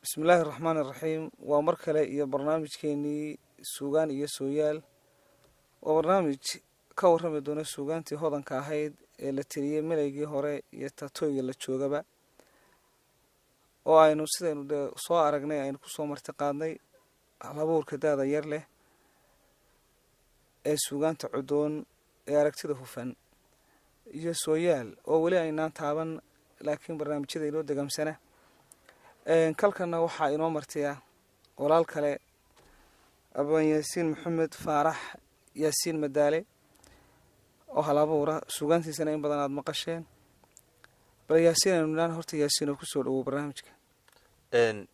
Bismillaahi raxmaani raxiim. Waa mar kale iyo barnaamijkeenii Suugaan iyo Sooyaal. Waa barnaamij ka warrami doona suugaantii hodanka ahayd ee la tiriyey meleygii hore iyo taatooyga la joogaba, oo aynu sidaynu dee soo aragnay aynu kusoo marti qaadnay halabuurka daada yar leh ee suugaanta cudoon ee aragtida hufan iyo sooyaal, oo weli aynaan taaban, laakiin barnaamijyada inoo degamsana. Kalkana waxaa inoo martiya walaal kale, abwaan Yaasiin Maxamed Faarax, Yaasiin Madaale, oo halabuura, suugaantiisana in badan aada maqasheen. Bal Yaasiin aynu nidhaan horta, Yaasiin oo kusoo dhawow barnaamijka.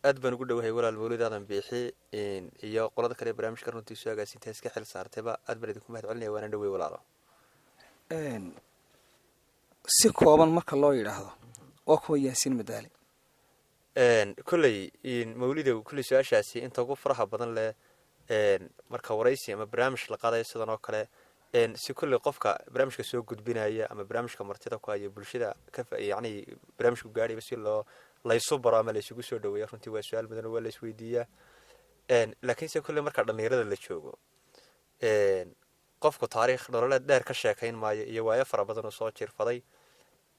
Aad baan ugu dhowahay, walaal Mawlid Aadan Biixi, iyo qolada kale barnaamijka runtii soo agaasinta iska xil saartayba. Aad baan idinku mahad celinaya, waana dhowey, walaalo. Si kooban marka loo yidhaahdo, waa kuwa Yaasiin Madaale? Kolley, Mawlidow, kolley su-aashaasi inta ugu faraha badan leh marka waraysi ama barnaamij la qaadayo sidan oo kale, si kolley qofka barnaamijka soo gudbinaya ama barnaamijka martida ku haya bulshada ka, yacni barnaamijku gaadhayba, si loo laysu baro ama laysugu soo dhaweeya, runtii waa su-aal mudan oo waa la isweydiiyaa. Laakiinse kolley marka dhallinyarada la joogo, qofku taariikh nololeed dheer ka sheekayn maayo iyo waayo fara badan oo soo jiirfaday.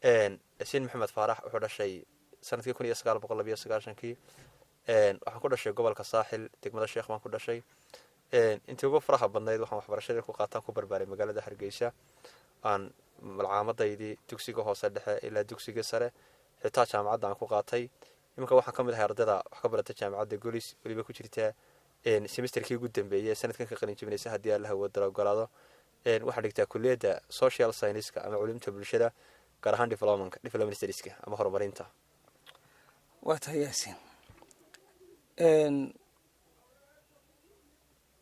Yaasiin Maxamed Faarax wuxuu dhashay sanadkii 1992. Waxaan ku dhashay gobolka Saaxil, degmada Sheekh baan ku dhashay. Intii ugu faraha badnayd waxaan waxbarashadii ku qaataan ku barbaaray magaalada Hargeysa, aan malcaamadaydii dugsiga hoose dhexe ilaa dugsiga sare, xitaa jaamacadda aan ku qaatay. Iminka waxaan ka mid ahay ardayda wax ka barata jaamacadda Golis, weliba ku jirta semesterkii ugu dambeeyey, sanadkan ka qalin jebinaysa haddii Alla hawadala ogolaado. Waxaan dhigtaa kuliyadda social scienceska ama culumta bulshada, gaar ahaan development studieska ama horumarinta. Waa tahay, Yaasiin.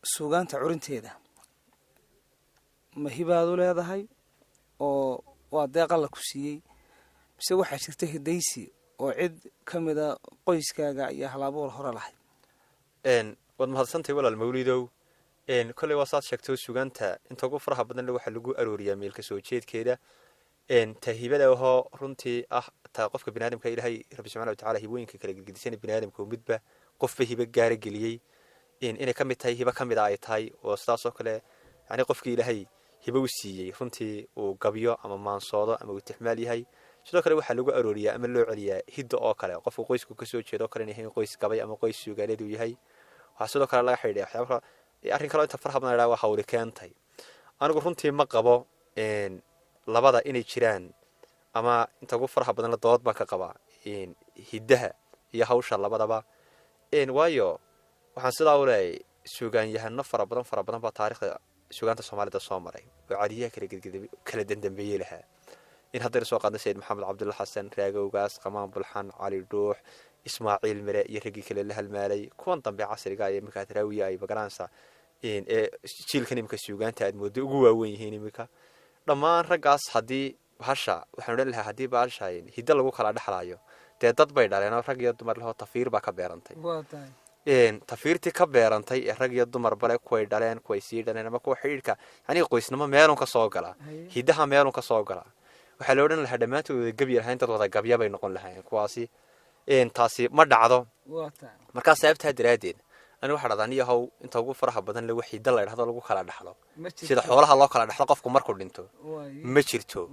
Suugaanta curinteeda ma hibaad u leedahay oo waa deeq Alla ku siiyey, mise waxaa jirta hidaysi oo cid ka mida qoyskaaga iyo halabuur hore lahayd? Waad mahadsantahay, walaal Mawlidow. Kolley waa saad sheegto, suugaanta inta ugu faraha badanle waxaa lagu arooriyaa meelka soo jeedkeeda. Ta hibada ahoo runtii ah taa qofka biniaadamka Ilaahay Rabbi subxana watacala hibooyinka kala gedgedisana biniaadamka midba qofba hibo gaara geliyey, inay ka mid tahay, hibo ka mid a ay tahay, oo sidaas oo kale yani qofkii Ilaahay hibo u siiyey runtii uu gabyo ama maansoodo ama uu tixmaal yahay. Sidoo kale waxaa lagu arooriyaa ama loo celiyaa hidda oo kale, qofku qoysku kasoo jeedo o kale in yahay qoys gabay ama qoys suugaaleed uu yahay. Waxaa sidoo kale laga xidhiidhaya waxyaaba, arrin kaloo inta faraha badan la waa hawli keentay. Anigu runtii ma qabo labada inay jiraan, ama inta ugu faraha badanla dood baan ka qabaa hiddaha iyo hawsha labadaba. Waayo, waxaan sidaa u leeyahay, suugaanyahano fara badan fara badan baa taarikhda suugaanta Soomaalida soo maray oo cadiyaha kala kala dandambeeyey lahaa. In haddaynu soo qaadna Sayid Maxamed Cabdulla Xasan, Raagowgaas, Qamaan Bulxan, Cali Dhuux, Ismaaciil Mire iyo raggii kale la halmaalay, kuwan dambe casriga ee iminka Adraawiya ay magaranaysa ee jiilkan iminka suugaanta aad moodo ugu waawen yihiin iminka, dhammaan raggaas haddii bahasha, waxaan odhan lahaa, haddii bahasha hiddo lagu kala dhexlaayo, dee dad bay dhaleen oo rag iyo dumar lehoo tafiir baa ka beerantay. Tafiirtii ka beerantay ee rag iyo dumar bale, kuway dhaleen, kuway sii dhaleen, ama kuwa xidhiidhka yacnii qoysnimo meelun ka soo gala, hiddaha meelun ka soo gala, waxaa la odhan lahaa dhammaantood wada gebyi lahayn, dad wada gabya bay noqon lahaayeen kuwaasi. Taasi ma dhacdo. Markaa sababtaa daraaddeed anigu waxaa dhahdaa, niyahow, inta ugu faraha badan le wax hiddo la idhahdo lagu kala dhaxlo sida xoolaha loo kala dhexlo qofku markuu dhinto ma jirto,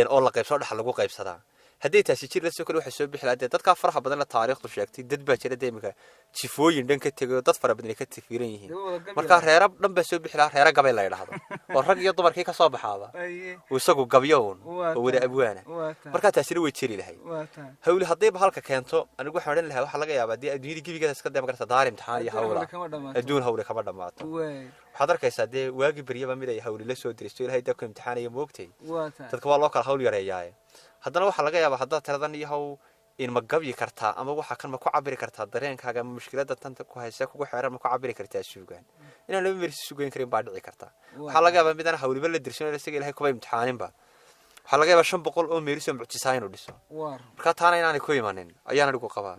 oo la qaybsoo dhaxal lagu qaybsadaa. Hadday taasi jir lasoo kale, waxay soo bixi lahaa dee dadkaa faraha badan la taariikhdu sheegtay. Dad baa jira dee iminka jifooyin dhan ka tegay oo dad fara badan ay ka tafiiran yihiin. Markaa reero dhan baa soo bixi lahaa, reero gabay la idhahdo, oo rag iyo dumarkii ka soo baxaaba uu isagu gabyo uun oo wada abwaana. Markaa taasina way jiri lahayd. Hawli haddayba halka keento, anigu waxaan odhan lahaa, waxaa laga yaabaa dee adduunyada gebigeeda iska dee magarata daar imtixaan iyo hawla, adduun hawli kama dhammaato. Waxaad arkaysaa dee waagi beryaba mid ay hawli la soo diristo, Ilahay dabka imtixaanaya moogtay. Dadka waa loo kala hawl yareeyaaye. Haddana waxaa laga yaabaa haddaad tiradan iyohow in ma gabyi kartaa, ama waxa kan ma ku cabiri kartaa dareenkaaga, ama mushkilada tanta ku haysa kugu xeeran ma ku cabiri kartaa suugaan, inaan laba mersi sugayn karin baa dhici karta. Waxaa laga yaabaa midaan hawliba la dirsan, isaga Ilahay kuba imtixaaninba, waxaa laga yaabaa 500 oo meerisoo mucjisaa inuu dhiso. Markaa taana inaanay ku imanin ayaan anigu qabaa.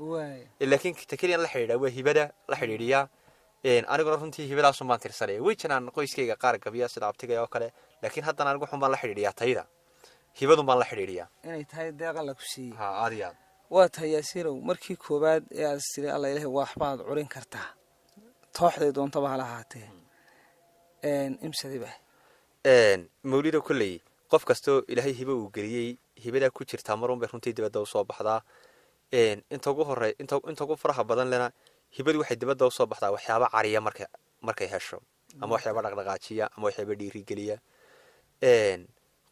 Laakiin ta keliyan la xidhiidhaa waa hibada la xidhiidhiyaa. Aniguna runtii hibadaasun baan tirsanaya. Way jiraan qoyskayga qaar gabiya sida abtigay oo kale, laakiin haddana anigu xun baan la xidhiidhiyaa, tayda hibadun baan la xidhiidhiyaa. Inay tahay deeq Alla ku siiyey. Ha, aad iyo aad. Waa tahay Yaasiinow, markii koowaad ee aad istiri alla ilahay waxbaad curin kartaa, tooxday doontaba hala ahaatee, imsadiba? Mawlido, kolley qof kastoo Ilaahay hibo uu geliyey, hibadaa ku jirtaa marun bay runtii dibadda usoo baxdaa. Inta ugu horey, inta ugu faraha badan lena, hibadu waxay dibadda usoo baxdaa waxyaaba cariya markay hesho, ama waxyaaba dhaqdhaqaajiya, ama waxyaaba dhiirigeliya.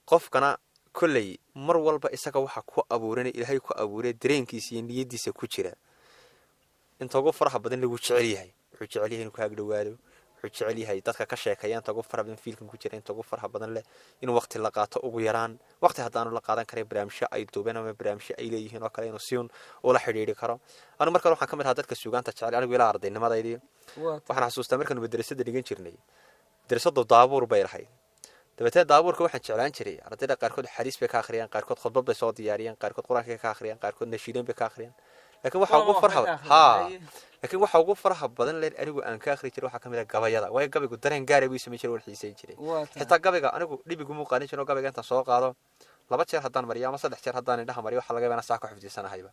Qofkana kolley mar walba isaga waxa ku abuuran, Ilaahay ku abuuray, dareenkiisa iyo niyadiisa ku jira, inta ugu faraha badan lagu jecel yahay. Wuxuu jecel yahay inuu ku agdhowaado, wuxuu jecel yahay dadka ka sheekeeya, inta ugu faraha badan fiilkan ku jira, inta ugu faraha badan leh inuu waqti la qaato. Ugu yaraan waqti haddaanu la qaadan karay barnaamijyo ay duubeen ama barnaamijyo ay leeyihiin oo kale, inuu siun ula xidhiidhi karo. Anigu markan waxaan ka mid ahaa dadka suugaanta jecel. Anigu ilaa ardaynimadaydii waxaan xasuustaa markaanu madrasada dhigan jirnay, madrasadu daabuur bay lahayd. Dabeetee daabuurka waxaan jeclaan jiray, ardayda qaarkood xadiis bay ka akhriyaan, qaarkood khudbad bay soo diyaariyeen, qaarkood qur-aankay ka akhriyaan, qaarkood nashiideen bay ka akhriyaan, laakiin waxa ugu farha ha laakiin waxa ugu faraha badan leen anigu aan ka akhri jiray waxaa ka mid ah gabayada, waayo gabaygu dareen gaara buu samayn jiray, waan xiisayn jiray. Xitaa gabayga anigu dhibigumuu qaadan jirin oo gabayga intaan soo qaado, 2 jeer haddaan mariyo ama 3 jeer haddaan indhaha mariyo, waxaa laga yaabaa inaan saa ku xifdisanahayba.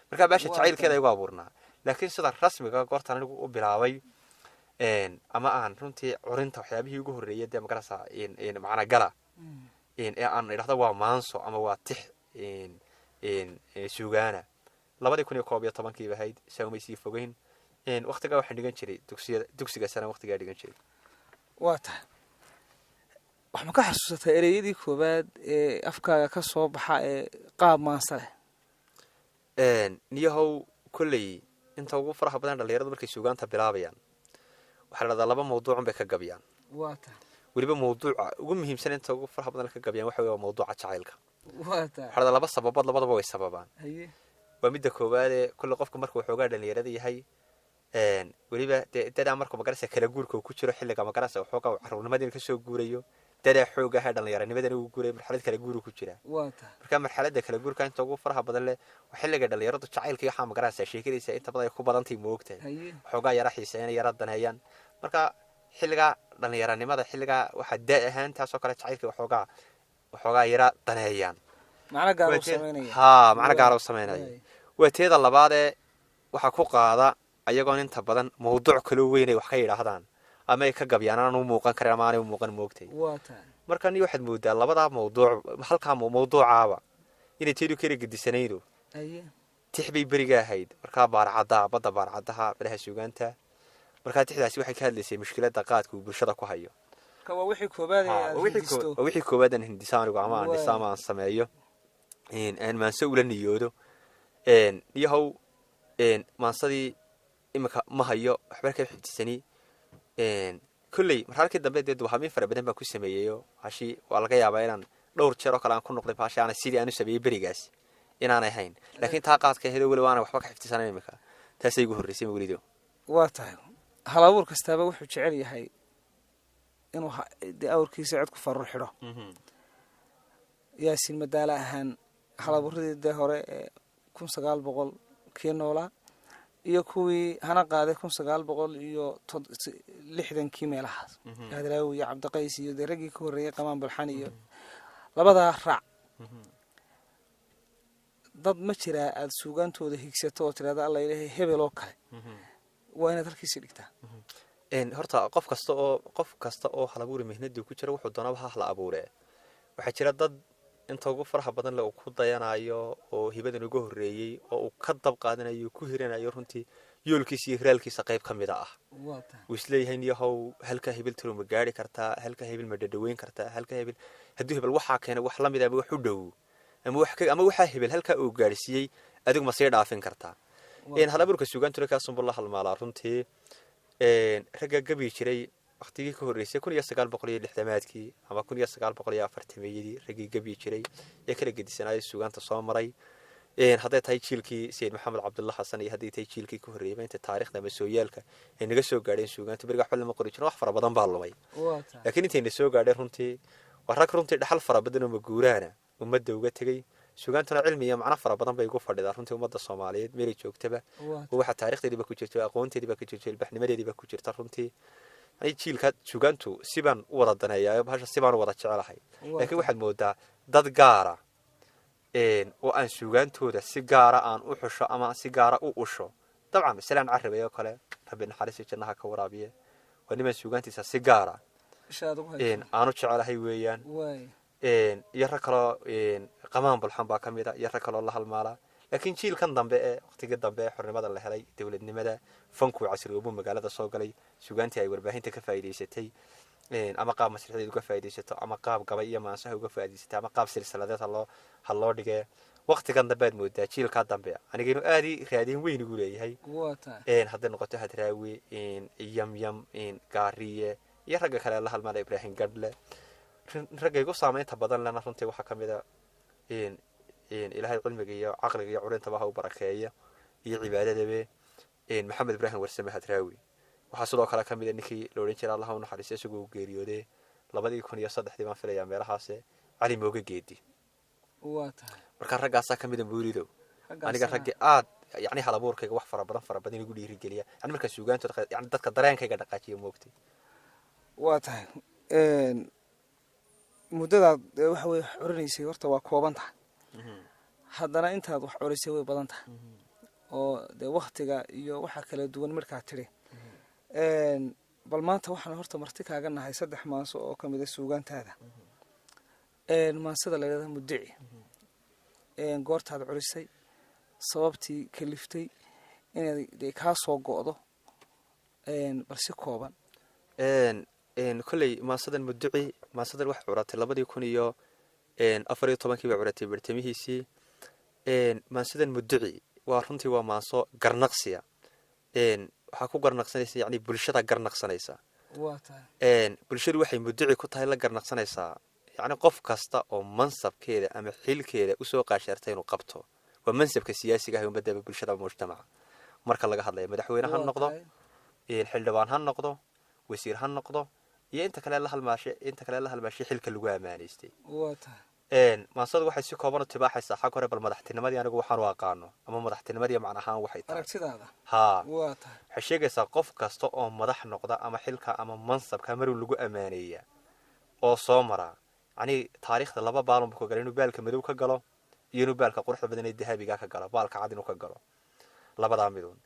Marka baasha jacaylkeeda igu abuurnaa, laakiin sida rasmiga goortaan anigu u bilaabay ama aan runtii curinta waxyaabihii ugu horreeyay dee magarasa macna gala ee aan idhahdo waa maanso ama waa tix suugaana, 2011-kii ba ahayd, isaga may sii fogeyn. Waqtigaa waxaan dhigan jiray dugsiyada, dugsiga sare waqtigaa dhigan jiray. Waa tahay. Wax ma ka xasuusataa ereyadii koowaad ee afkaaga ka soo baxa ee qaab maansa leh? Niyahow, kolley inta ugu faraha badan dhalinyaradu markay suugaanta bilaabayaan, waxaa la dhahdaa laba mawduucun bay ka gabiyaan. Waa tahay. Weliba mawduuca ugu muhiimsan inta ugu faraha badan ka gabiyaan waxa wey waa mawduuca jacaylka. Waa tahay. Waxaa la dhahdaa laba sababood labadaba way sababaan. Waa midda koowaadee, kolley qofku markuu waxoogaa dhalinyarada yahay, weliba dee dadaa markuu magarasa kala guurka uu ku jiro, xilliga magarasa waxoogaa uu carruurnimadii kasoo guurayo, dadaa xoog ah dhallinyaranimadana uu guurayo, marxalad kala guuru ku jira. Waa tahay. Marka marxaladda kala guurka inta ugu faraha badan leh waa xilliga dhalinyaradu jacaylka iyo waxaa magarasa sheekadaysa inta badan ay ku badantahay, moogtahay, waxoogaa yara xiiseeyaan, yara daneeyaan. Marka xilligaa dhalinyaranimada, xilligaa waxaa daa ahaan taasoo kale jacaylka waxoogaa yara daneeyaan. Macno gaar u sameynaya. Haa, macno gaara u sameynaya. Waa teeda labaadee, waxaa ku qaada ayagoon inta badan mawduuc kaloo weyn ay wax ka yidhaahdaan ama ay ka gabyaan aan u muuqan karin ama aanay u muuqan, moogtay. Waa tahay. Marka ni waxaad moodaa labadaa mawduuc, halkaa mawduucaaba inay teedu kala gedisanaydo. Tix bay beriga ahayd markaa, baarcaddaha badda, baarcaddaha badaha suugaanta. Markaa tixdaasi waxay ka hadlaysay mushkiladda qaadka uu bulshada ku hayo. Marka waa wixii koowaad ee aad hindisto. Waa wixii koowaad aan hindisa anigu ama aan dhisa ama aan sameeyo, aan maanso ula niyoodo. Niyahow, maansadii iminka ma hayo, waxba ka xifdisani. Kolley mararkii dambe dee dubahamin fara badan baan ku sameeyeyo hashi waa laga yaabaa inaan dhowr jeer oo kale aan ku noqday bahashi aana sidii aan u sameeyey berigaas inaanay hayn, laakiin taa qaadka ahayd oo weliba aanan waxba ka xifdisanayn iminka, taasay igu horreysay, Mawlido. Waa tahay. Hal abuur kastaaba wuxuu jecel yahay inuu dee awrkiisa cid ku farur xidho. Yaasiin Madaala ahaan, hal abuuradii dee hore ee 1900 kii noolaa iyo kuwii hana qaaday 1960-kii meelahaas, Hadraawi iyo Cabdiqays iyo dee raggii ka horreeyay, Qamaan Bulxan iyo labadaa raac, dad ma jiraa aada suugaantooda higsato oo tirahda alla ilahay hebel oo kale waa inaad halkiisii dhigtaa? Horta qof kasta oo halabuuri mihnadii ku jira, wuxuu doonaba ha hala abuuree, waxaa jira dad inta ugu faraha badan le uu ku dayanayo oo hibadan uga horreeyey oo uu ka dab qaadanayo, ku hiranayo, runtii yoolkiisa iyo hiraalkiisa qayb ka mida ah. Waa tahay. Uu isleeyahay niyahow, halkaa hebel tiro ma gaari kartaa, halkaa hebel ma dhadhaweyn kartaa, halkaa hebel hadduu hebel waxaa keenay wax lamid ama wax u dhow ama wax ka ama waxaa hebel halkaa uu gaadhsiiyey adigu ma sii dhaafin kartaa. Halabuurka suugaantuna kaasunbu la halmaalaa runtii. Ragga gabi jiray waqtigii ka horreysay 1960-aadkii ama 1940-meeyadii, raggii gabi jiray ee kala gedisanaayay suugaanta soo maray, hadday tahay jiilkii Sayid Maxamed Cabdulla Xasan iyo hadday tahay jiilkii ka horreeyayba, inta taarikhda ama sooyaalka ay naga soo gaadheen suugaanta, beriga waxba lama qori jirin, wax fara badan baa lumay, Waa tahay. laakiin intayna soo gaadheen runtii waa rag runtii dhaxal fara badan oo maguuraana ummadda uga tegey. Suugaantuna cilmi iyo macno fara badan bay ugu fadhidaa runtii ummadda Soomaaliyeed meelay joogtaba. Waa oo waxaa taarikhdeediiba ku jirta, aqoonteediiba ku jirta, ilbaxnimadeediiba ku jirta runtii. Yani jiilka suugaantu sibaan u wada daneeyaa, bahasha sibaan u wada jecelahay, laakiin waxaad moodaa dad gaara. Oo aan suugaantooda si gaara aan u xusho ama si gaara u usho, dabcan Salaan Carabey oo kale, Rabbi naxariista jannaha ka waraabiye, waa nimaan suugaantiisa si gaara Ishaad ugu hayso. Aanu jecelahay weeyaan. Iyo rag kaloo, Qamaan Bulxan baa ka mid a, iyo rag kaloo la halmaala. Laakiin jiilkan dambe ee waqtigii dambe ee xornimada la helay, dowladnimada, fankuu casrigoobuu magaalada soo galay, suugaantii ay warbaahinta ka faa'iidaysatay, ama qaab masraxdeed uga faa'iidaysato, ama qaab gabay iyo maansaha uga faa'iidaysatay, ama qaab silsiladeed ha loo dhigee, waqtigan dambe aad moodaa jiilkaa dambe aniga inuu aad ii raadin weyn ugu leeyahay. Waa tahay. Hadday noqoto Hadraawi, Yamyam, Gaariye iyo ragga kale la halmaala, Ibraahim Gadhle. Ragga igu saameynta badan lena runtii waxaa ka mid a, Ilaahay cilmiga iyo caqliga iyo curintaba ha u barakeeya iyo cibaadadabe, Maxamed Ibraahim Warsame Hadraawi. Waxaa sidoo kale ka mid a ninkii la odhan jiray, Allaha u naxariisto, isagoo uu geeriyoodee 2003dii baan filayaa meelahaase, Cali Mooge Geedi. Waa tahay. Marka raggaasaa ka mid a, Mawlidow. Raggaasina- Aniga raggi aad yani halabuurkayga wax fara badan fara badan igu dhiirigeliya, yani markaa suugaantooda, yani dadka dareenkayga dhaqaajiya, moogtay. Waa tahay. Muddadaad waxa weye wax curinaysay horta waa kooban tahay, haddana intaad wax curisay way badan tahay, oo dee waktiga iyo waxa kala duwan markaa tidhi. Bal maanta waxaan horta marti kaaga nahay saddex maanso oo ka mid a suugaantaada. Maansada la yidhahda Muddici, goortaad curisay, sababtii kaliftay inaad dee kaa soo go'do, bal si kooban. Kolley maansadan Mudduci, maansadan waxay curatay 2014kii bay curatay, bartamihiisii. Maansadan Mudduci waa runtii waa maanso garnaqsiya. Waxaa ku garnaqsanaysa, yani bulshada garnaqsanaysa. Waa tahay. Bulshadu waxay mudduci ku tahay, la garnaqsanaysaa, yacni qof kasta oo mansabkeeda ama xilkeeda usoo qaashaartay inuu qabto. Waa mansabka siyaasiga ah ee ummadda, bulshada, mujtamaca marka laga hadlayo, madaxweyne ha Waa noqdo, tahay. Xildhibaan ha noqdo, wasiir ha noqdo, iyo inta kale la halmaashay, inta kale la halmaashay xilka lagu ammaanaystay. Waa tahay. Maansadu waxay si kooban u tibaaxaysaa xag hore bal madaxtinimadii anigu waxaan u aqaano ama madaxtinimadii macna ahaan waxay tahay. Aragtidaada. Haa. Waa tahay. Waxay sheegaysaa qof kasta oo madax noqda ama xilka ama mansabka maruu lagu amaaneeya oo soo mara, yacni taariikhda laba baalunba ka gala: inuu baalka madow ka galo iyo inuu baalka quruxda badan ee dahabiga ka galo, baalka cad inuu ka galo, labadaa midun.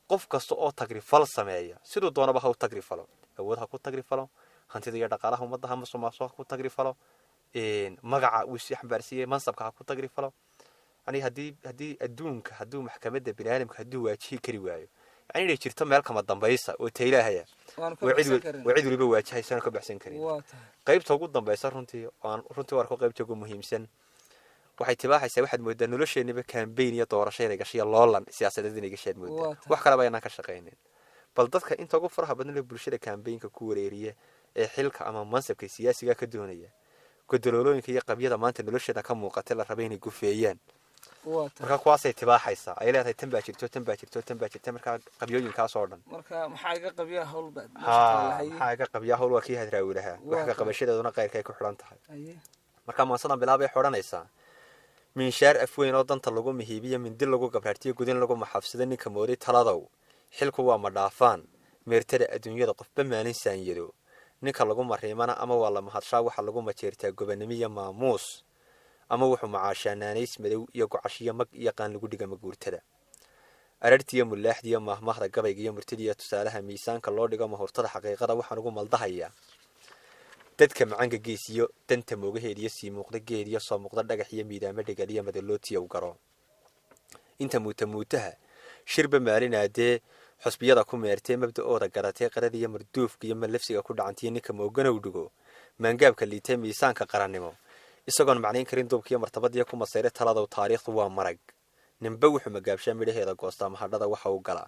Qof kasta oo tagrifal sameeya, siduu doonaba ha u tagrifalo, awood ha ku tagrifalo, hantida iyo dhaqaalaha ummadda ha musuqmaasuq ha ku tagrifalo, magaca uu sii xambaarsiiyey mansabka ha ku tagrifalo, yani haddii adduunka, hadduu maxkamadda biniaadamka hadduu waajihi kari waayo, yani inay jirto meel kama dambaysa oo taylaahaya Waanu ka oo cid baxsan karin. Oo cid waliba waajahaysa ka baxsan karin. Waa tahay. Qaybta ugu dambaysa runtii, oo aan runtii u arko qaybta ugu muhiimsan, waxay tibaaxaysaa, waxaad moodaa nolosheenniba campaign iyo doorasho inay gashay iyo loolan siyaasadeed inay gashaad moodaa. Waa tahay. Wax kaleba aynaan ka shaqaynin. Bal dadka inta ugu faraha badan ee bulshada campaignka ku wareeriya ee xilka ama mansabka siyaasiga ka doonaya, godoloolooyinka iyo qabyada maanta nolosheeda ka muuqatay la rabay inay gufeeyaan. Waa tahay. Marka kuwaasay tibaaxaysaa, ay leedahay tan baa jirto, tan baa jirto, tan baa jirta, markaa qabyooyinkaas oo dhan. Marka maxaa iga qabyaa hawl baad meesha Haa. taalahay? Maxaa iga qabyaa hawl, waa kii Hadraawi lahaa. Waa wax ka tahay. qabashadeeduna qayrka ay ku xidhan tahay. Aye. Marka maansadan bilaabay xodhanaysaa: minshaar afweyn oo danta lagu mihiibiyo, mindi lagu gabraartiyo, gudin lagu maxaafsado, ninka mooday taladow xilku waa ma dhaafaan. Meertada adduunyada qofba maalin saanyado, ninka lagu mariimana ama waa la mahadshaa, waxa lagu majeertaa gobanimo iyo maamuus, ama wuxuu macaashaa naanays madow iyo gocashiyo mag iyo qaan lagu dhiga maguurtada. Arartiyo mulaaxdiyo maahmaahda, gabayga iyo murtidiiyo tusaalaha, miisaanka loo dhigo mahurtada xaqiiqada, waxaan ugu maldahayaa dadka macanka geesiyo danta moogaheediyo, sii muuqda geediyo, soo muuqda dhagax iyo miidaamo dhegaliyo madalootiyow garo. Inta muuta muutaha shirba maalinaadee xusbiyada ku meertee, mabda'ooda garatee, qaradiyo marduufka iyo malafsiga ku dhacantiyo, ninka mooganow dhigo maangaabka liitee, miisaanka qarannimo isagoon macnayn karin, duubkiiyo martabadiyo ku masayre taladow taariikhdu waa marag. Ninba wuxuu magaabshaa midhaheeda goostaa, mahadhada waxa uu galaa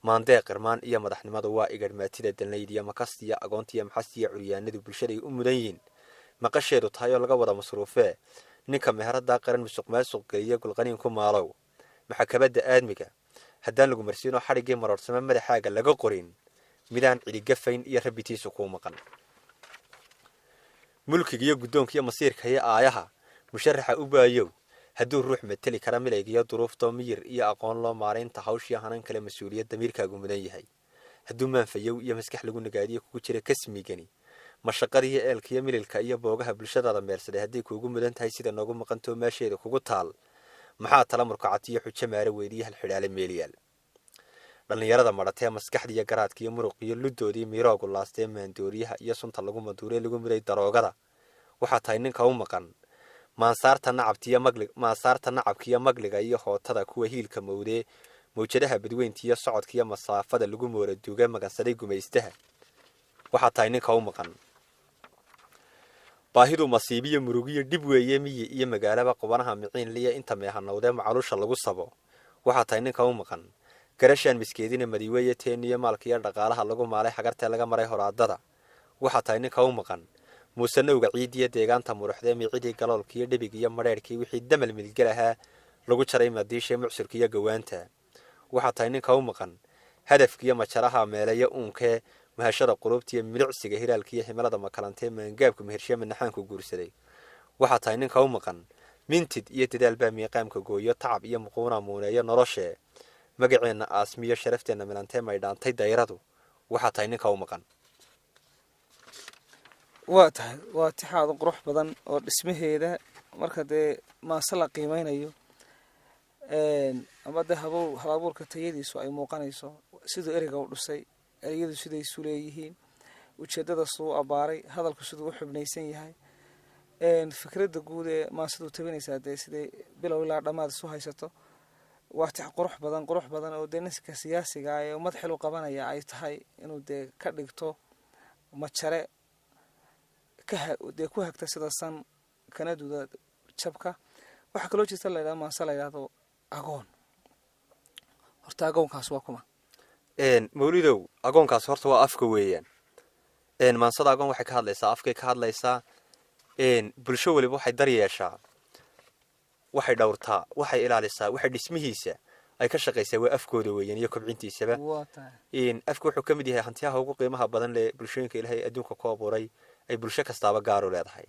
maandee qirmaan iyo madaxnimadu waa igadhmaatida danlayd iyo makastiyo agoontiyo maxastiyo curyaanadu bulshaday u mudan yihiin maqasheedu tahay oo laga wada masruufee. Ninka meheradaa qaran musuq maasuq geliya, gulqaniin ku maalow, maxakabadda aadmiga haddaan lagu marsiinoo xadhiggii maroorsamo madaxaaga laga qorin, midaan cidigafayn iyo rabbitiisu kuu maqan. Mulkiga iyo guddoonka iyo masiirka iyo aayaha musharaxa u baayow, hadduu ruux mateli kara milayga iyo duruuftoo miyir iyo aqoon loo maaraynta hawshii hanan kale, mas-uuliyad damiirkaagu mudan yahay, hadduu maanfayow iyo maskax lagu nagaadiyo kugu jira kasmigani. Mashaqadiiyo eelka iyo mililka iyo boogaha bulshadaada meersaday hadday kuugu mudan tahay sida noogu maqantoo meesheeda kugu taal, maxaa tala murkacatiyo xujo maare weydiyo halxidhaale meeliyaal? Dhallinyarada madhatee maskaxda iyo garaadka iyo muruq iyo ludoodii miiroogu laastee maandooriyaha iyo sunta lagu maduuree lagu miray daroogada, waxaa tahay ninka u maqan. Maansaarta nacabtiyo magli, maansaarta nacabkiiyo magliga iyo hootada kuwa hiilka mowdee mawjadaha badweynta iyo socodkiiyo masaafada lagu mooraduuga magansaday gumaystaha, waxaa tahay ninka u maqan. Baahidu masiibiyo murugiyo dhib weeye miyi iyo magaalaba, qubanaha miciinliya inta meehanowdee macaluusha lagu sabo, waxaa tahay ninka u maqan. Garashaan miskeedina madiweeye teeniyo maalka iyo dhaqaalaha lagu maalay xagartee laga maray horaadada, waxaa tahay ninka u maqan. Muusanowga ciidiyo deegaanta muruxdee miicidii galoolkiiyo dhebig iyo madheerhkii wixii damal midgalahaa lagu jaray madiishee mucsurka iyo gawaanta, waxaa tahay ninka u maqan. Hadafkiiyo majaraha meeleeya uunkee mahashada qulubtiiyo milicsiga hiraalkiiyo himilada makalantee maangaabku mehershiye manaxaanku guursaday, waxaa tahay ninka u maqan. Mintid iyo dadaal baa miiqaamka gooyo, tacab iyo muquuna muuneeyo noloshee magaceenna aasmiyo sharafteenna milantee maydhaantay dayradu, waxaa tahay ninka u maqan. Waa tahay, waa tixaad qurux badan oo dhismaheeda marka dee maase la qiimeynayo ama dee habow halabuurka tayadiisu ay muuqanayso, siduu ereyga u dhisay, ereyadu siday isu leeyihiin, ujeedada suu abaaray, hadalku siduu u xubnaysan yahay, fikradda guud ee maasiduu tabinaysaa dee siday bilow ilaa dhammaad isu haysato. Waa tix qurux badan, qurux badan oo dee ninka siyaasiga ah ee ummad xil u qabanaya ay tahay inuu dee ka dhigto majare dee ku hagta sida san kana duda jabka. Waxaa kaloo jirta la yidhahdo maase la yidhahdo Agoon. Horta agoonkaas waa kuma? Mawlidow, agoonkaas horta waa afka weeyaan. Maansada Agoon waxay ka hadlaysaa afkay ka hadlaysaa. Bulsho weliba waxay daryeeshaa, waxay dhowrtaa, waxay ilaalisaa, waxay dhismihiisa ay ka shaqaysaa waa afkooda weeyaan iyo kobcintiisaba. Waa tahay. Afku wuxuu ka mid yahay hantiyaha ugu qiimaha badan lee bulshooyinka Ilaahay adduunka ku abuuray ay bulsho kastaaba gaaru leedahay.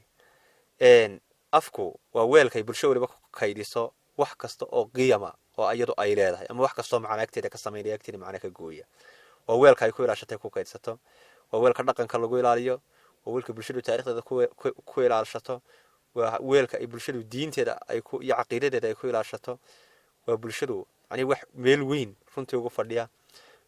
Afku waa weelkay bulsho weliba ku kaydiso wax kasta oo qiyama oo iyadu ay leedahay, ama wax kastoo macna agteeda ka samaynaya, agteeda macna ka gooya. Waa weelka ay ku ilaashatay, ku kaydsato. Waa weelka dhaqanka lagu ilaaliyo. Waa weelka bulshadu taarikhdeeda ku ilaashato. Waa weelka ay bulshadu diinteeda ay ku iyo caqiidadeeda ay ku ilaashato. Waa bulshadu yani wax meel weyn runtii ugu fadhiya.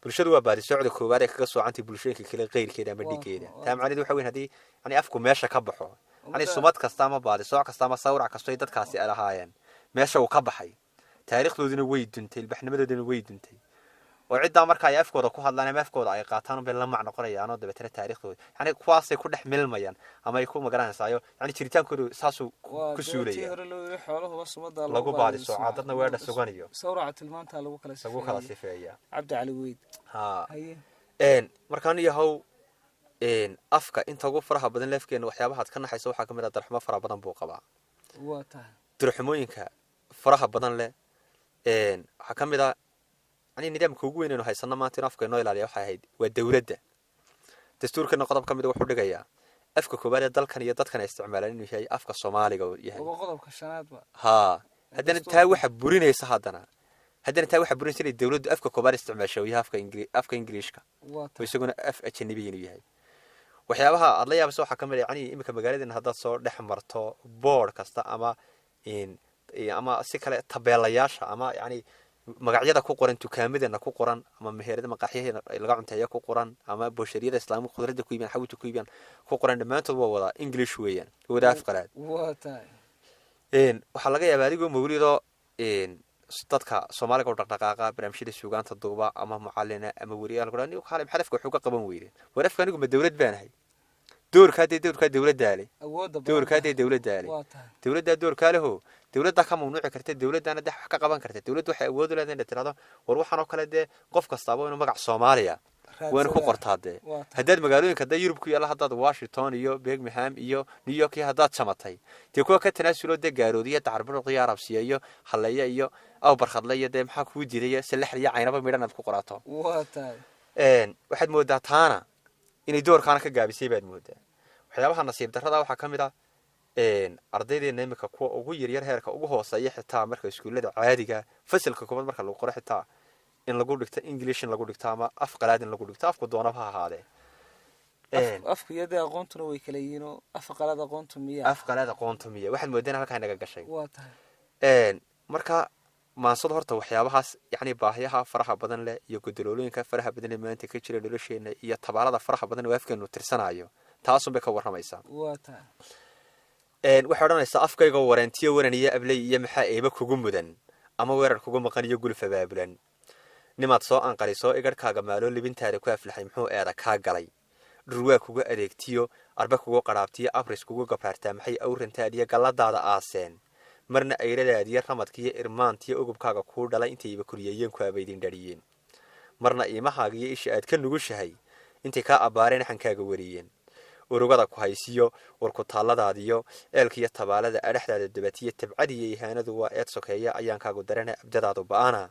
Bulshadu waa baadisocda koowaad ee kaga soocantay bulshooyinka kale qeyrkeeda ama dhigeeda. Taa macnaheedu waxa weyn, haddii yani afku meesha ka baxo, yani sumad kasta ama baadisooc kasta ama sawrac kasto ay dadkaasi ay lahaayeen meesha uu ka baxay, taariikhdoodina way duntay, ilbaxnimadoodina way duntay. Oo ciddaa marka ay afkooda ku hadlaan ama afkooda ay qaataan bay la mac noqonayaanoo dabeetana taariikhdooda yani kuwaasay ku dhex milmayaan ama ay ku magaranaysayo, yani jiritaankoodu saasuu ku suulaya. Hore loo yiri xoolahuba sumada lagu baadisooca, dadna weedha suganayo. Sawraca tilmaantaa lagu kala lagu kala sifeeya. Cabdi Cali Weyd. Ha. Haye. Markaan yahow afka inta ugu faraha badan leefkeena, waxyaabahaad ka naxaysa waxaa ka mid ah darxumo fara badan buu qabaa. Waa tahay. Darxumooyinka faraha badan leh waxaa ka mid ah yani nidaamka ugu weyn aynu haysano maanta inuu afka inoo ilaaliya waxay ahayd waa dowladda. Dastuurkana qodob ka mid a wuxuu dhigayaa afka koowaad ee dalkan iyo dadkan ay isticmaalaan inuu yahay afka Soomaaliga uu yahay. Waba qodobka shanaadba. Haa, haddana taa waxa burinaysa, haddana taa waxa burinaysa inay dowladdu afka koowaad isticmaasho uu yahay afka Ingiriishka Waa oo tahay. isaguna af ajanabi inuu yahay. Waxyaabaha aad la yaabaysa waxaa ka mid ah yani iminka magaaladeena haddaad soo dhex marto, board kasta ama ama si kale tabeelayaasha ama yani magacyada ku qoran dukaamadeenna ku qoran ama meherada maqaaxyaheena laga cunteeya ku qoran ama booshariyada Islaamka khudradda ku iibiyaan, xawija ku iibiyaan ku qoran, dhammaantood waa wada English weeyaan, waa wada af qalaad. Waa tahay. Waxaa laga yaabaa adigoo mawlidoo dadka Soomaaliga u dhaqdhaqaaqa, barnaamijyada suugaanta duuba ama mucalina ama weriyaal lagu dhaha, kaale maxaad afka wuxuu ka qaban weydeen? War afka anigu ma dowlad baanahay? Doorkaa dee, doorkaa dowladdaa leh. Awoodda badan. Doorkaa dee dowladdaa leh. Waa tahay. Dowladdaa doorkaa leho, dowladdaa ka mamnuuci karta, dowladdaana dee wax ka qaban karta. Dowladdu waxay awood u leedahay inay tirahdo war waxaan oo kale dee qof kastaaba inuu magac Soomaaliya waana ku qortaa dee. Waa tahay. Haddaad magaalooyinka hadda Yurub ku yaalla, haddaad Washington iyo Birmingham iyo New York iyo haddaad jamatay dee, kuwa ka tanaasulo dee Gaaroodiyo Dacarburuq iyo Arabsiya iyo Halleeye iyo Awbarkhadle iyo dee maxaa kuu diidaya Salaxl iyo Caynaba midhan aad ku qorato. Waa tahay. Waxaad moodaa taana inay doorkaana ka gaabisay baad moodaa. Waxyaabaha nasiib darrada waxaa ka mid ah ardaydeena imika kuwa ugu yaryar, heerka ugu hooseeya xitaa marka iskuullada caadiga fasalka koobaad marka lagu qoro, xitaa in lagu dhigto English in lagu dhigto ama af qalaad in lagu dhigto, afku doonaba ha ahaadee. Afku iyo dee aqoontuna way kala yihiinoo, af qalaad aqoontu miya? Af qalaad aqoontu miya, waxaad moodeen halkaa inaga gashay. Waa tahay. Marka maansadu horta waxyaabahaas, yacni baahiyaha faraha badan leh iyo godoloolooyinka faraha badan leh maanta ka jira nolosheena iyo tabaalada faraha badan oo afkeenu tirsanayo, taasun bay ka warramaysaa. Waa tahay. Waxay odhanaysaa: afkayga wareentiyo waran iyo abley iyo maxaa eeba kugu mudan ama weerar kugu maqan iyo guluf abaabulan? Nimaad soo anqarisoo igarhkaaga maaloo libintaada ku aflaxay, muxuu eeda kaa galay? Dhurwaa kugu adeegtiyo, arba kugu qadhaabtiyo, abris kugu gabraartaa, maxay awrantaadiyo galladaada aaseen? Marna ayradaadiyo ramadkiiyo irmaantiyo ugubkaaga kuu dhalay intayba kuriyeeyeen ku abaydin dhariyeen. Marna iimahaaga iyo isha aad ka nugushahay intay kaa abbaareen xankaaga wariyeen. Urugada ku haysiyo warkutaalladaadiyo eelkiyo tabaalada adhexdaada dabatiyo tabcadiiyo ihaanadu waa eed sokeeya, ayaankaagu darana abdadaadu ba'ana.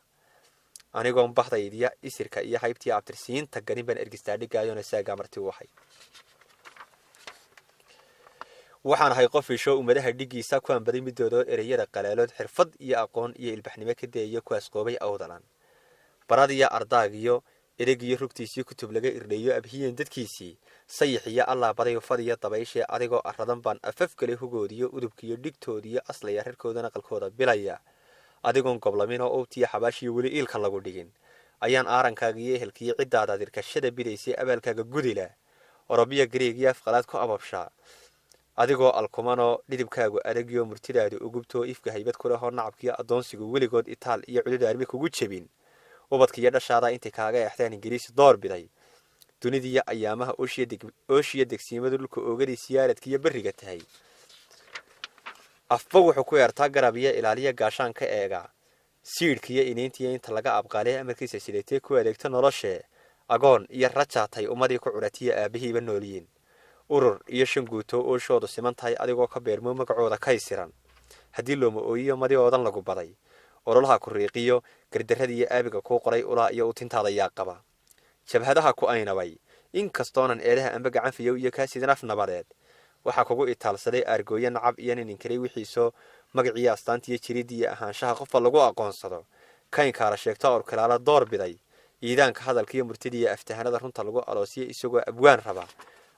Anigoon bahdaydiya isirka iyo haybtiyo abtirsiinta garin baan ergistaadhigaayona saagaa marti u ahay. Waxaan ahay qof isho ummadaha dhigiisa ku ambaday midoodoo ereyada qalaalood xirfad iyo aqoon iyo ilbaxnimo ka dayayo, kuwaas qoobay awdalan baradiyo ardaagiyo eregiyo rugtiisii kutub laga irdheeyo abhiyen dadkiisii sayix iyo allaa baday fadiyo dabayshee. Adigoo aradan baan afafgalay hugoodiyo udubkiyo dhigtoodiyo aslaya reerkoodana qalkooda bilaya. Adigoon goblamin oo owtiyo xabaashiyo weli iilka lagu dhigin ayaan aarankaaga iyo ehelkiiyo ciddaada dirkashada bidaysay abaalkaaga gudila. Orobiya gareegiyo afqalaad ku ababshaa, adigoo alkumanoo dhidibkaagu adagyo murtidaadu ugubtoo ifka haybad ku lehoo nacabkiyo addoonsigu weligood itaal iyo cudud armi kugu jebin. Ubadkiiyo dhashaada intay kaaga exdaan Ingiriisi door biday. Dunidiiyo ayaamaha ooshiya degsiimadu dhulka oogadii siyaaradkiiyo berriga tahay. Afba wuxuu ku eertaa garab iyo ilaaliya gaashaan ka eega siidhkiiyo iniintiiyo inta laga abqaalay amarkiisa sidatee ku adeegto noloshee. Agoon iyo rajaatay ummadii ku curatiya aabihiiba noolyiin. Urur iyo shan guuto ooshoodu siman tahay, adigoo ka beermo magacooda kaysiran. Haddii looma ooyiyo madi oodan lagu baday, ololaha ku riiqiyo gardarradiiyo aabiga kuu qoray ulaa iyo utintaada yaa qaba? Jabhadaha ku aynabay, inkastoonan eedaha amba gacan fiyow iyo kaa sidan af nabadeed, waxaa kugu itaalsaday aargooyo nacab iyo nin inkaray wixiisoo magaciiyo astaantiiyo jiridiiyo ahaanshaha qofba lagu aqoonsado. Kaynkaala sheegto awrkilaala door biday iidaanka hadalkiiyo murtidiiyo aftahanada runta lagu aloosiyo isagoo abwaan raba.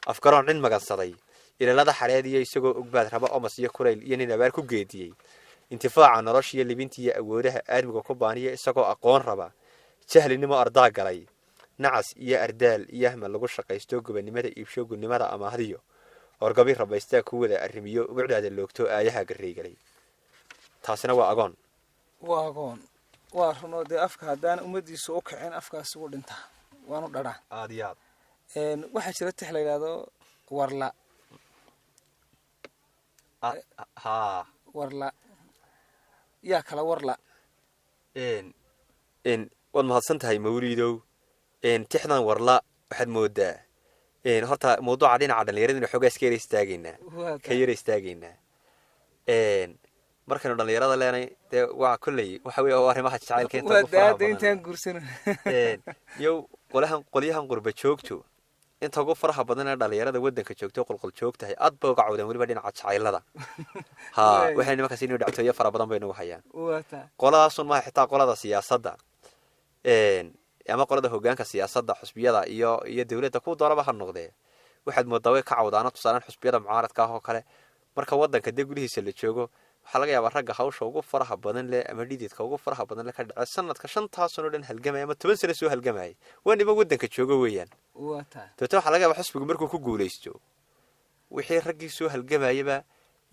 Afgaroon cid magansaday ilaalada xareediyo isagoo ogbaad raba omas iyo kulayl iyo nin abaar ku geediyey. Intifaaca noloshiiyo libintiiyo awoodaha aadmiga ku baaniya isagoo aqoon raba. Jahlinimo ardaa galay nacas iyo ardaal iyo ahma lagu shaqaysto gobannimada iibsho gunnimada amaahdiyo orgabi rabaystaa ku wada arrimiyo ubucdaada loogto aayaha garreygalay. Taasina waa agoon. Waa agoon, waa runoo. Dee afka haddaan ummadiisu u kicin, afkaasi wuu dhintaa, waanu dhadhaa. Aada iyo aad. Waxaa jira tix la yidhaahdo warla. Haa. Warla yaa kala warla. Waad mahadsan tahay, Mawliidow. Tixdan warla waxaad moodaa horta mawduuca dhinaca dhalinyarada inu xoogaa iska yara istaagaynaa, ka yara istaagaynaa. Markaynu dhalinyarada leenay, dee waa kolley waxa wey arrimaha jacaylka inta waa ugu faraha daada badan. Intaan guursano. Yow qolahan qolyahan qurba joogto inta ugu faraha badan ee dhalinyarada waddanka joogto qolqol joogtahay aad bay uga cawdeen, weliba dhinaca jacaylada ha. Waay. Waxay nimankaas inuu dhactooyo fara badan bay nagu hayaan. Waa taa. Qoladaasun maaha, xitaa qolada siyaasadda ama qolada hogaanka siyaasadda xusbiyada iyo dowladda ku doonaba ha noqdee, waxaad moodaa way ka cawdaano. Tusaalaan xusbiyada mucaaradka ah oo kale, marka waddanka dee gudihiisa la joogo, waxaa laga yaabaa ragga hawsha ugu faraha badan leh ama dhididka ugu faraha badan leh ka dhace sanadka 5-taa sano dhan halgamaya ama 10 sano soo halgamayay waa niman waddanka jooga weeyaan. Waa taa. Dabeetna waxaa laga yaabaa xusbigu markuu ku guulaysto, wixii raggii soo halgamayaba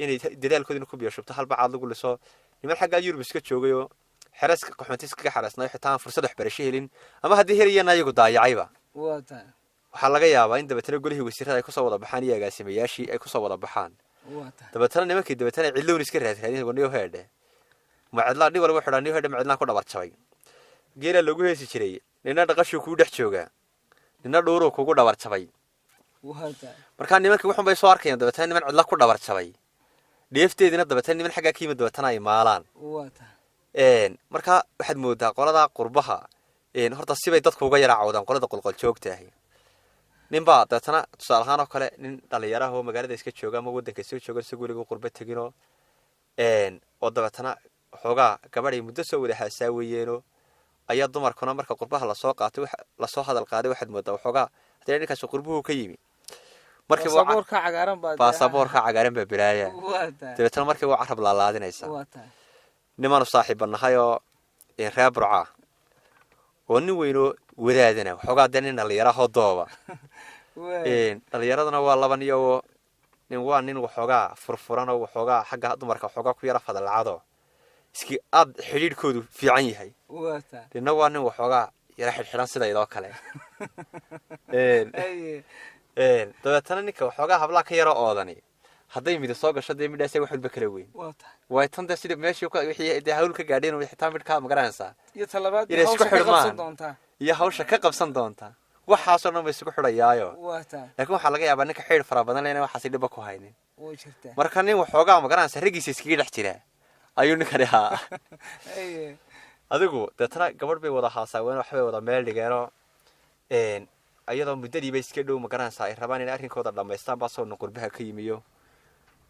inay dadaalkoodina ku biyashubto halba caad lagu liso. Niman xaggaa Yurub iska joogayoo xereeska qaxoonti iskaga xareesnayo, xitaa aan fursad waxbarasho helin ama haddii helayana ayagu daayacayba. Waa taa. Waxaa laga yaabaa in dabeetana golihii wasiirada ay kusoo wada baxaan iyo agaasimayaashii ay kusoo wada baxaan. Waa taa. Dabeetana nimankii dabeetana cidlown iska raadraadin waniyo heedhe ma cidlaa nin walba xidhaa niyo heedhe ma cidlaan ku dhabar jabay. Geelaa lagu heesi jiray, nina dhaqashuu kugu dhex joogaa, nina dhuuruu kugu dhabar jabay. Waa taa. Markaa nimankii wuxun bay soo arkayaan dabeetana niman cidla ku dhabar jabay, dheefteediina dabeetana niman xaggaa ka yimid dabeetana ay maalaan. Waa taa. Marka waxaad moodaa qoladaa qurbaha horta sibay dadku uga yara cawdaan qolada qolqol joogtahay. Ninbaa dabeetana tusaale ahaan oo kale nin dhalinyaraah oo magaalada iska jooga ama waddanka iska jooga isagoo weliga qurba teginoo oo dabeetana xoogaa gabadhay muddo soo wada haasaaweyeeno ayaa dumarkuna marka qurbaha lasoo qaatay lasoo hadal qaaday, waxaad moodaa waxoogaa haddii ninkaasi qurbuhu ka yimi. Markiiba Baasaboorka cagaaran baa baasaboorka cagaaran baa belaaya. Waa tahay. Dabeetana markiiba waa carab laalaadinaysa. Waa tahay. Nimaanu saaxiibba nahayoo reer Burcaa oo nin weynoo wadaadana, waxoogaa dee nin dhallinyarahoo dooba. Waay. Dhallinyaraduna waa laban iyagoo nin waa nin waxoogaa furfuran oo waxoogaa xagga dumarka waxoogaa ku yara fadalacado, iski aad xidhiidhkoodu fiican yahay. Waa tahay. Ninna waa nin waxoogaa yara xidhxidhan sidaydoo kale. Haye. Dabeetana ninka waxoogaa hablaa ka yaro oodani hadday midi soo gasho, dee midhaasa wax walba kala weyn. Waa tahay. Waay tan dee sida meeshii wixii dee hawl ka gaadheen xitaa midhkaa, ma garanaysaa? Iyo talabaad Inay isku hawsha ka qabsan xidhmaan. doontaa. Iyo hawsha ka qabsan doonta, waxaasoo dhan ba isugu xidhayaayo. Waa tahay. Laakiin waxaa laga yaabaa ninka xidh fara badan leh waxaasi dhibba ku haynin. Way jirtaa. Marka nin waxoogaa, ma garanaysaa, raggiisa iskaga dhex jira ayuu ninkani ahaa. Haye. Adigu deetana gabadh bay wada haasaaween, waxbay wada meel dhigeenoo iyadoo muddadiiba iska dhow, ma garanaysaa, ay rabaan inay arrinkooda dhammaystaan baa soo qurbaha ka yimiyo.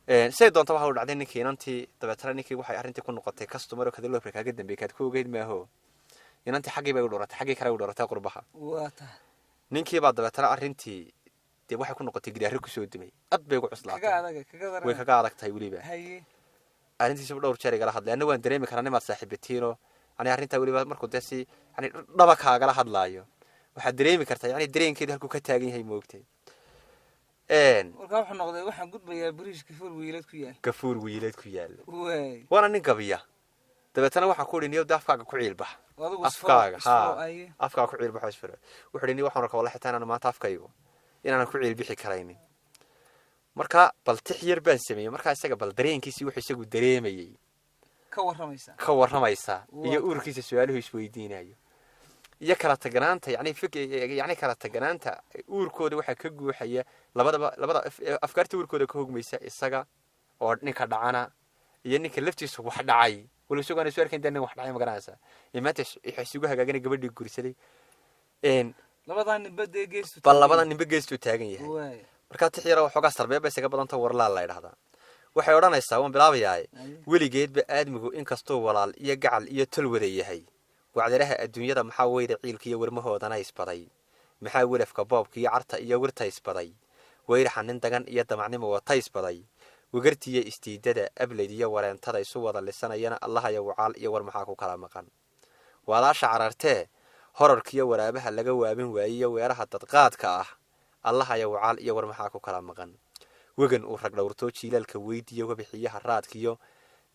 Siday doonta waxa u dhacday ninkii inantii. Dabeetana ninkii waxay arrintii ku noqotay customer oo kadalofra kaaga dambeeyay kaad ku ogeyd maaho. Inantii xaggii bay u dhuratay, xaggii kale u dhuratay qurbaha. Waa tahay. Ninkii baa dabeetana arrintii dee waxay ku noqotay gidaarro kusoo dumay, ad bay ugu Kaga cuslaatay. adaga kaga daran. Way kaga adag tahay weliba. Haye. Arrintiisuba dhowr jeer igala hadlay, anna waan dareemi karaa nimaad saaxiibatiinoo yani arrintaa weliba markuu dee si yani dhaba kaagala hadlaayo, waxaad dareemi kartaa yani dareenkeedu halkuu ka taagan yahay, moogtay. Markaa wuxuu noqday waxaan gudbayaa bariishka Gafuur Wiileed ku yaal. Gafuur Wiileed ku yaal. Waay. Waana nin gabiya. Dabeetana waxaan ku idhi, niyow, de afkaaga ku ciilbax. Adigu Afkaaga isfuro. Ha. Aye. Afkaaga ku ciilbaxo, isfuro. Wuxuu idhi, ni waxaan arkaa wallahi xitaa inaanu maanta afkaygu inaanan ku ciilbixi karaynin. Marka bal tix yar baan sameeyey markaa isaga, bal dareenkiisii wuxuu isagu dareemayey ka warramaysaa. Ka warramaysa. Waa iyo tahay. Uurkiisa su-aaluhu isweydiinayo iyo kala taganaanta, yani yani kala taganaanta uurkooda waxaa ka guuxaya labadaba, labada afkaarta uurkooda ka hogmaysa, isaga oo ninka dhacana iyo ninka laftiisa wax dhacay wala isagoo aan isu arkayn dee nin wax dhacay, ma garanaysaa, ee maanta waxa isugu hagaagana gabadhii guursaday Labadaa ninba dee geestu. Bal labada ninba geestuu taagan yahay. Waay. Markaa tix yara waxoogaa sarbeeb bay isaga badanta, warlaal la idhahdaa, waxay odhanaysaa, waan bilaabayaa. Aye. Weligeedba aadmigu inkastuu walaal iyo gacal iyo tol wada yahay, wacdaraha adduunyada maxaa weyda ciilka iyo warmahoodana isbaday? Maxaa welafka boobka iyo carta iyo wirta isbaday? Weyraxa nin dagan iyo damacnimo wata isbaday? Wegartiiyo istiidada, ableyd iyo wareentada isu wada lisanayana, Allahaya wacaal iyo war maxaa ku kala maqan? Walaasha carartee horarkiiyo waraabaha laga waabin waayiyo weeraha dadqaadka ah, Allahaya wacaal iyo war maxaa ku kala maqan? Wegan uu rag dhowrtoo jiilaalka weydiiyo wabixiyaha raadkiyo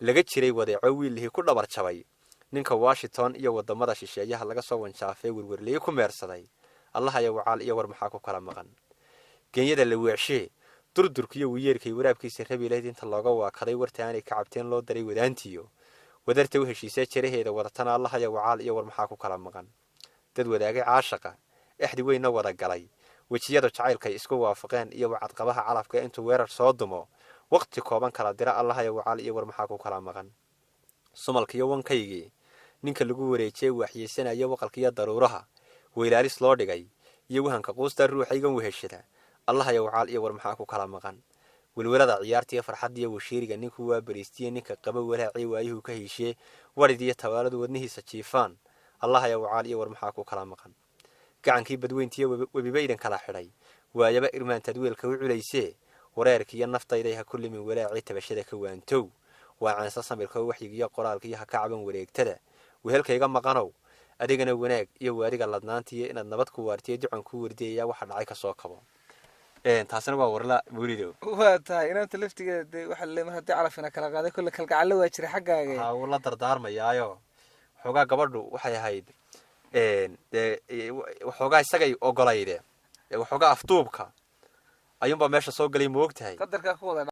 laga jiray wadeeco wiillihii ku dhabar jabay, ninka Washington iyo wadamada shisheeyaha laga soo wanjaafee werwerleye ku meersaday, Allahaya wacaal iyo war maxaa ku kala maqan? Genyada la weecshee durdurkiiyo wiyeerkay waraabkiisa rabi lahayd inta looga waakaday, warta aanay ka cabteen loo daray wadaantiyo wadarta u heshiisee jaraheeda wadatana, Allahaya wacaal iyo war maxaa ku kala maqan? Dad wadaagay caashaqa exdi weynna wada galay, wejiyada jacaylkay isku waafaqeen iyo wacadqabaha calafka intuu weerar soo dumo waqti kooban kala dira, Allahaya wacaal iyo war maxaa ku kala maqan? Sumalkiiyo wankaygii ninka lagu wareejiyey waxyeysanayo waqalkiiyo daruuraha weylaalis loo dhigay iyo wahanka quusta ruuxaygan weheshada, Allahaya wacaal iyo war maxaa ku kala maqan? Welwelada ciyaartiiyo farxaddiiyo washiiriga ninkuu waa bariistiye, ninka qaba walaacii waayuhu ka heshee warid iyo tabaaladu wadnihiisa jiifaan, Allahaya wacaal iyo war maxaa ku kala maqan? Gacankii badweyntiiyo webibaydan kala xidhay waayaba irmaantaad weelka u culaysee, wareerkiiyo naftayday ha ku limin walaacii tabashada ka waantow, waa caansa samirka waxyigiiyo qoraalkiiyo ha ka caban wareegtada wehelkayga maqanow. Adigana wanaag iyo waadiga ladnaantiiyo inaad nabad ku waartiyo ducan kuu wardiyayaa, waxa dhacay kasoo kabo. Taasina waa warla, Mawlidow. Waa tahay. Inaanta laftigeeda dee waxaa laleeyahay mar haddii calafina kala qaaday, kolle kalgacallo waa jira xaggaaga. Waxaa uu la dardaarmayaayo waxoogaa gabadhu waxay ahayd dee waxoogaa isagay ogolayde, waxoogaa afduubka ayuunbaa meesha soo galay, moog tahay. Qadarkaa ku wada.